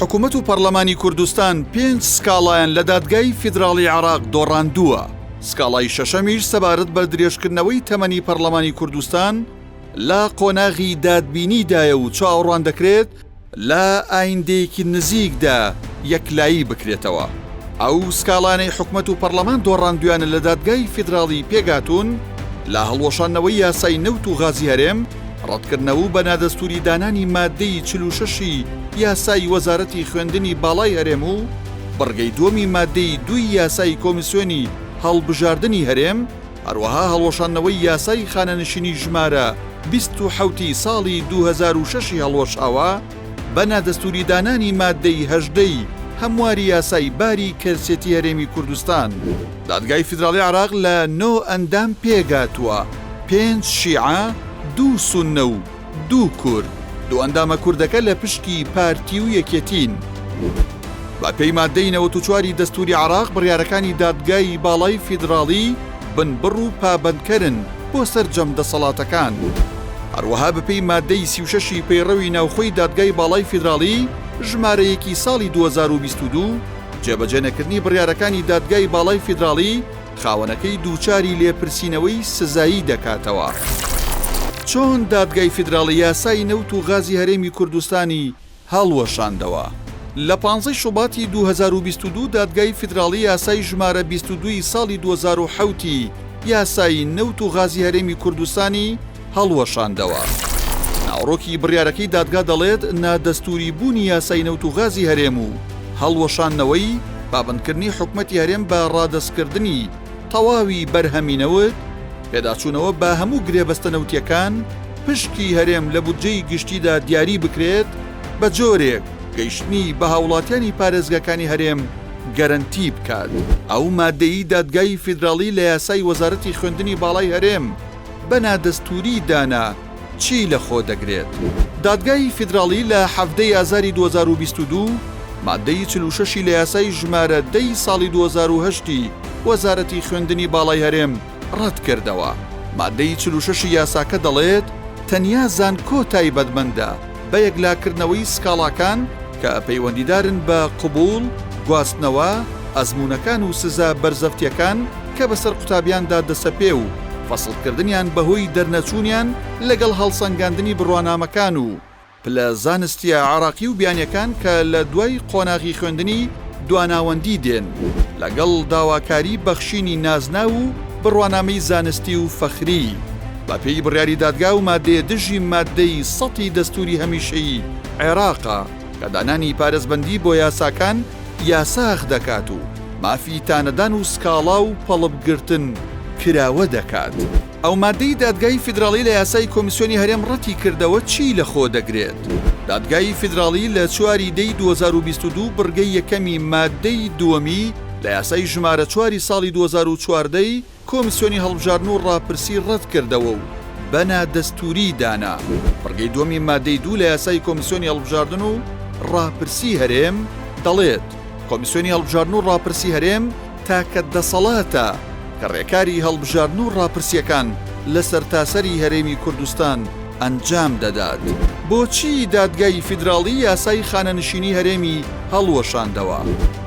حکومەت و پەڕلەمانی کوردستان پێنج سکاڵایان لە دادگای فیدراڵی عێراق دۆڕاندووە، سکاڵای شەشەمیش سەبارەت بە درێژکردنەوەی تەمەنی پەڕلەمانی کوردستان لە قۆناغی دادبینیدایە و چاوەڕوان دەکرێت لە ئایندەیەکی نزیکدا یەکلایی بکرێتەوە. ئەو سکاڵانەی حکومەت و پەڕلەمان دۆڕاندویانە لە دادگای فیدراڵی پێکهاتوون لە هەڵوەشاندنەوەی یاسای نەوت و غازی هەرێم، ڕەتکردنەوە و بە نادەستووری دانانی ماددەی 46 ی یاسای وەزارەتی خوێندنی باڵای هەرێم و بڕگەی دووەمی ماددەی دووی یاسای کۆمیسیۆنی هەڵبژاردنی هەرێم، هەروەها هەڵوەشاندنەوەی یاسای خانەنشینی ژمارە 27 ی ساڵی 2006 ی هەڵوەشاوە بە نادەستووری دانانی ماددەی 18 ی هەمواری یاسای باری کەسێتی هەرێمی کوردستان. دادگای فیدراڵی عێراق لە نۆ ئەندام پێکهاتووە، پێنج شیعە، دوو سوننە و دوو کورد، دوو ئەندامە کوردەکە لە پشکی پارتی و یەکێتین. بەپێی ماددەی 94 ی دەستووری عێراق بڕیارەکانی دادگای باڵای فیدراڵی بنبڕ و پابەندکەرن بۆ سەرجەم دەسەڵاتەکان. هەروەها بەپێی ماددەی 36 ی پەیڕەوی ناوخۆی دادگای باڵای فیدراڵی ژمارە یەکی ساڵی 2022، جێبەجێنەکردنی بڕیارەکانی دادگای باڵای فیدراڵی خاوەنەکەی دووچاری لێپرسینەوەی سزایی دەکاتەوە. چۆن دادگای فیدراڵی یاسای نەوت و غازی هەرێمی کوردستانی هەڵوەشاندەوە؟ لە پانزەی شوباتی 2022 دادگای فیدراڵی یاسای ژمارە 22 ی ساڵی 2007 ی یاسای نەوت و غازی هەرێمی کوردستانی هەڵوەشاندەوە. ناوەڕۆکی بڕیارەکەی دادگا دەڵێت، نادەستووری بوونی یاسای نەوت و غازی هەرێم و هەڵوەشاندنەوەی، پابەندکردنی حکومەتی هەرێم بە ڕادەستکردنی تەواوی بەرهەمی نەوت، پێداچوونەوە بە هەموو گرێبەستە نەوتییەکان، پشکی هەرێم لە بودجەی گشتیدا دیاری بکرێت، بە جۆرێک گەیشتنی بە هاوڵاتیانی پارێزگاکانی هەرێم گەرەنتی بکات. ئەو ماددەیی دادگای فیدراڵی لە یاسای وەزارەتی خوێندنی باڵای هەرێم، بە نادەستووری دانا چی لە خۆ دەگرێت؟ دادگای فیدراڵی لە 17 ی ئازاری 2022 ماددەی 46 ی لە یاسای ژمارە دە ی ساڵی 2008 ی وەزارەتی خوێندنی باڵای هەرێم ڕەتکردەوە. ماددەی 46 ی یاساکە دەڵێت، تەنیا زانکۆ تایبەتمەندە بە یەکلاکردنەوەی سکاڵاکان کە پەیوەندیدارن بە قبوڵ، گواستنەوە، ئەزموونەکان و سزا بەرزەفتییەکان کە بەسەر قوتابیاندا دەسەپێ و فەسڵکردنیان بەهۆی دەرنەچوونیان لەگەڵ هەڵسەنگاندنی بڕوانامەکان و پلە زانستییە عێراقی و بیانییەکان کە لە دوای قۆناغی خوێندنی دواناوەندی دێن لەگەڵ داواکاری بەخشینی نازناو و بڕوانامەی زانستی و فەخری بەپێی بڕیاری دادگا و مادەیە دژی ماددەی سەتی دەستووری هەمیشەیی عێراقە کە دانانی پارێزبەندی بۆ یاساکان یاساغ دەکات و مافی تانەدان و سکاڵا و پەڵپ گرتن کراوە دەکات. ئەو مادەی دادگای فیدراڵی لە یاسای کۆمیسیۆنی هەرێم ڕەتی کردەوە چی لە خۆ دەگرێت؟ دادگای فیدراڵی لە چوار ی دەی 2022 بڕگەی یەکەمی مادەی دووەمی لە یاسای ژمارە چواری ساڵی 2014 ی کۆمیسیۆنی هەڵبژاردن و ڕاپرسی ڕەتکردەوە و بە نادەستووری دانا. بڕگەی دووەمی مادەی دوو لە یاسای کۆمیسیۆنی هەڵبژاردن و ڕاپرسی هەرێم دەڵێت، کۆمیسیۆنی هەڵبژاردن و ڕاپرسی هەرێم تاکە دەسەڵاتە کە ڕێکاری هەڵبژاردن و ڕاپرسییەکان لە سەرتاسەری هەرێمی کوردستان ئەنجام دەدات. بۆچی دادگای فیدراڵی یاسای خانەنشینی هەرێمی هەڵوەشاندەوە؟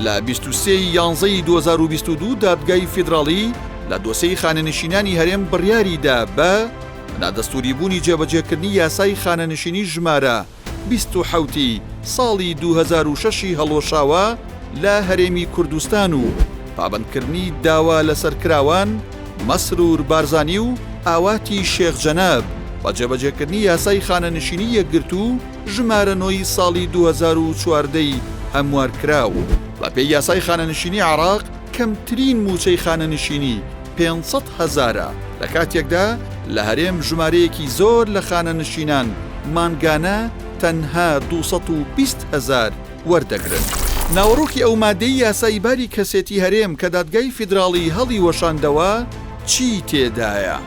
لە 23 ی یانزە ی 2022 دادگای فیدراڵی لە دۆسێی خانەنشینانی هەرێم بڕیاری دا بە نادەستووریبوونی جێبەجێکردنی یاسای خانەنشینی ژمارە 27 ی ساڵی 2006 ی هەڵوەشاوە لە هەرێمی کوردستان و پابەندکردنی داوا لەسەرکراوان مەسرور بارزانی و ئاواتی شێخ جەناب بە جێبەجێکردنی یاسای خانەنشینی یەکگرتوو ژمارە نۆ ی ساڵی 2014 ی هەموارکراو. بەپێی یاسای خانەنشینی عێراق کەمترین مووچەی خانەنشینی 500 هەزارە، لە کاتێکدا لە هەرێم ژمارەیەکی زۆر لە خانەنشینان مانگانە تەنها 220 هەزار وەردەگرن. ناوەڕۆکی ئەو مادەی یاسای باری کەسێتی هەرێم کە دادگای فیدراڵی هەڵیوەشاندەوە چی تێدایە؟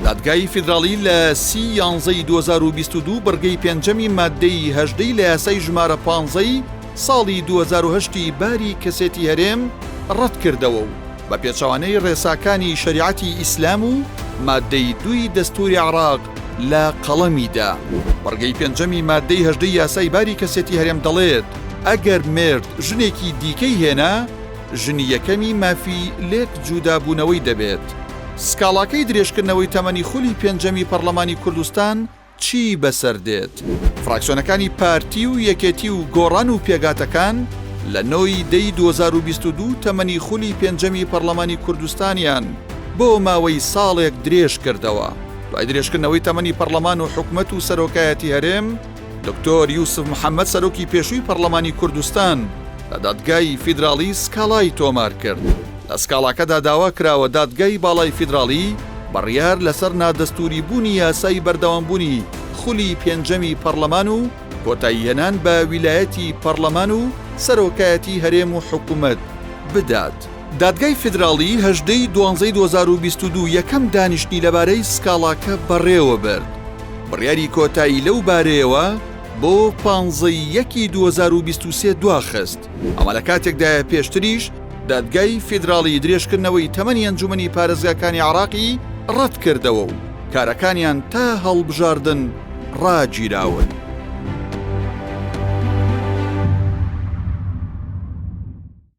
دادگای فیدراڵی لە سی یانزەی 2022 بڕگەی پێنجەمی مادەی هەژدەی لە یاسای ژمارە پانزەی ساڵی 2008 ی باری کەسێتی هەرێم ڕەتکردەوە و بە پێچەوانەی ڕێساکانی شەریعەتی ئیسلام و مادەی دووی دەستوری عێراق لە قەڵەمی دا. بڕگەی پێنجەمی ماددەی هەژدەی یاسای باری کەسێتی هەرێم دەڵێت. ئەگەر مێرد ژنێکی دیکەی هێنا، ژنی یەکەمی مافی لێک جودابوونەوەی دەبێت. سکاڵاکەی درێژکردنەوەی تەمەنی خولی پێنجەمی پەڕلەمانی کوردستان چی بەسەر دێت؟ فراکسیۆنەکانی پارتی و یەکێتی و گۆڕان و پێکهاتەکان لە نۆ ی دەی 2022 تەمەنی خولی پێنجەمی پەڕلەمانی کوردستانیان بۆ ماوەی ساڵێک درێژ کردەوە. دوای درێژکردنەوەی تەمەنی پەڕلەمان و حکومەت و سەرۆکایەتی هەرێم، دکتۆر یوسف محەمەد سەرۆکی پێشووی پەڕلەمانی کوردستان لە دادگای فیدراڵی سکاڵای تۆمار کرد. لە سکاڵاکەدا داوا کراوە دادگای باڵای فیدراڵی بڕیار لەسەر نادەستووری بوونی یاسای بەردەوامبوونی خولی پێنجەمی پەڕلەمان و کۆتاییهێنان بە ویلایەتی پەڕلەمان و سەرۆکایەتی هەرێم و حکومەت بدات. دادگای فیدراڵی 18 ی دوانزەی 2022 یەکەم دانیشتنی لەبارەی سکاڵاکە بەڕێوەبرد، بڕیاری کۆتایی لەو بارەیەوە بۆ پانزە ی یەکی 2023 دواخست، ئەمە لە کاتێکدایە پێشتریش دادگای فیدراڵی درێژکردنەوەی تەمەنی ئەنجومەنی پارێزگاکانی عێراقی ڕەتکردەوە و کارەکانیان تا هەڵبژاردن ڕاگیراون.